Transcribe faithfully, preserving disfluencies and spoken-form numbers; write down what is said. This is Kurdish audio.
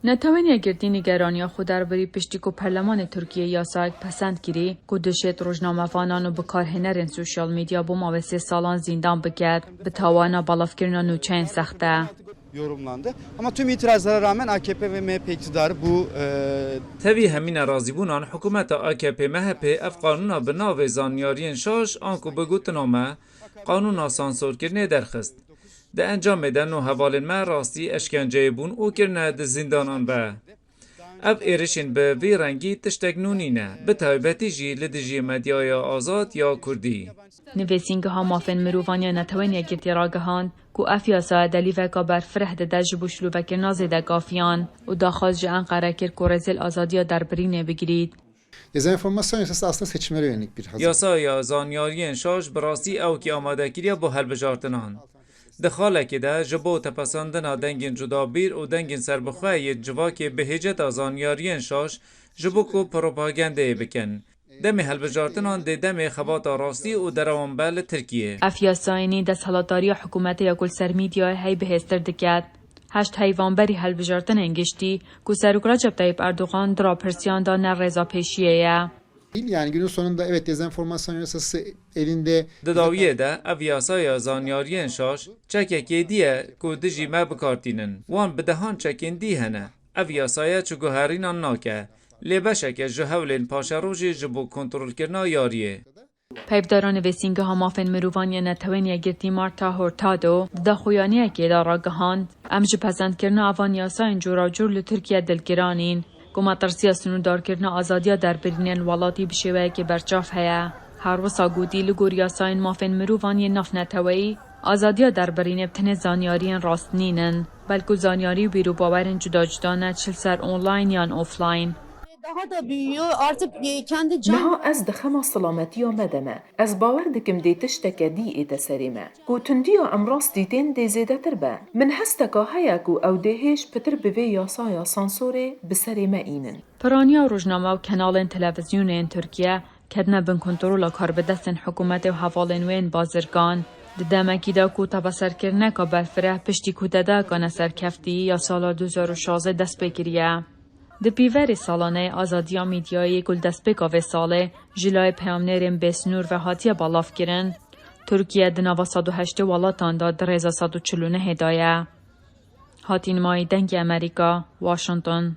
Netewên Yekgirtî nigeraniya xwe derbarî piştî ku Perlemanê Tirkiyê yasayek pesend kirî ku dişêt rojnamevanan û bikarhênerên sosyal medya bo mawê sê salan zîndan biket, bi tawana belavkirina nûçeyên sext e. Yorumlandı. Ama tüm itirazlara rağmen A K P ve M H P iktidarı bu e, Tevî hemî nerazîbûnan, hikûmeta A K P M H P ev qanûna bi navê zanyariyên şaş anku bi gotina me qanûna sansorkirinê derxist. Di encamê de nû hevalên me rastî eşkenceyê bûn û kirine di zîndanan ve. Ev êrişên bi vî rengî tiştek nû nîne, bi taybetî jî li dijî medyaya azad ya kurdî. Nivîsîngeha Mafên Mirovan ya Netewên Yekgirtî ragihand ku ev yasaya delîveka berfireh dide ji bo şilovekirina zêdegafiyan û daxwaz ji Enqere kir ku rêzê li azadiya derbirînê bigirît. Dezenformasyon yasası aslında seçimlere yönelik bir hazırlık. Yasaya zanyariyên şaş bi rastî ewkî amade kiriye bo hilbijartinan. Di xalekê de ji bo tepesandina dengên cudabîr û dengên serbixwe yê civakê bi hêceta zanyariyên şaş ji bo ku propagandeyê bikin. Demê hilbijartinan dê demê xebata rastî û derewan be li Tirkiyê. Ev yasayê nî desthilatdariya hikûmetê ya ku li ser medyayê hey bihêztir diket. Heşt heyvan berî hilbijartinên giştî ku Serok Recep Tayyip Erdogan di rapirsiyan de ne rêza pêşiyê ye. Değil yani günün sonunda evet dezenformasyon yasası elinde Di dawiyê de ev yasaya zanyariyên şaş çekekê dî ye ku dijî me bikartînin. Wan bi dehan çekên dî hene. Ev yasaya çi guherînan nake. Lê beşeke ji hewlên paşerojê ji bo kontrolkirina yariyê. Peyvdara Nivîsîngeha Mafên Mirovan ya Netewên Yekgirtî Marta Hurtado di daxuyaniyekê de ragihand, em ji pesendkirina evan yasayên cûracûr li Tirkiye dilgiran în. Ku metirsiya sinûrdarkirina azadiya derbirînê li welatî bi şêweyekê berçav heye. Her wisa gotî, li gor yasayên mafên mirovan yên navneteweyî, azadiya derbirînê bi tenê zanyariyên rast nînin, belku zanyarî û bîr û bawerên cuda cuda ne, çi li ser online yan offline. Daha da büyüyor. Artık e, kendi can Niha ez di xema silametiya me de me. Ez bawer dikim dê tişteke dî ête serê me. Ku tundiya em rast dîtên dê zêdetir be. Min hesteka heye ku ew dê hêj pitir bi vê yasaya sansorê bi serê me înin. Piraniya rojname û kenalên televîzyonê yên Tirkiye ketine bin kontrola karbidestên hikûmetê û hevalên wê yên bazirgan. Di demekî de ku tebeserkirineka berfireh piştî kûdetayeka neserkeftî ya sala du hezar û şazdeh dest pê kiriye. Di pîverê salaneyê azadiya medyayê ku li destpêka vê salê ji layê peyamnêrên bêsnûr ve hatiye belavkirin, Tirkiye di nava sed û heştê welatan de di rêza sed û çil û nehê de ye. Hatîn Mayî, Dengê Amerîka, Washington.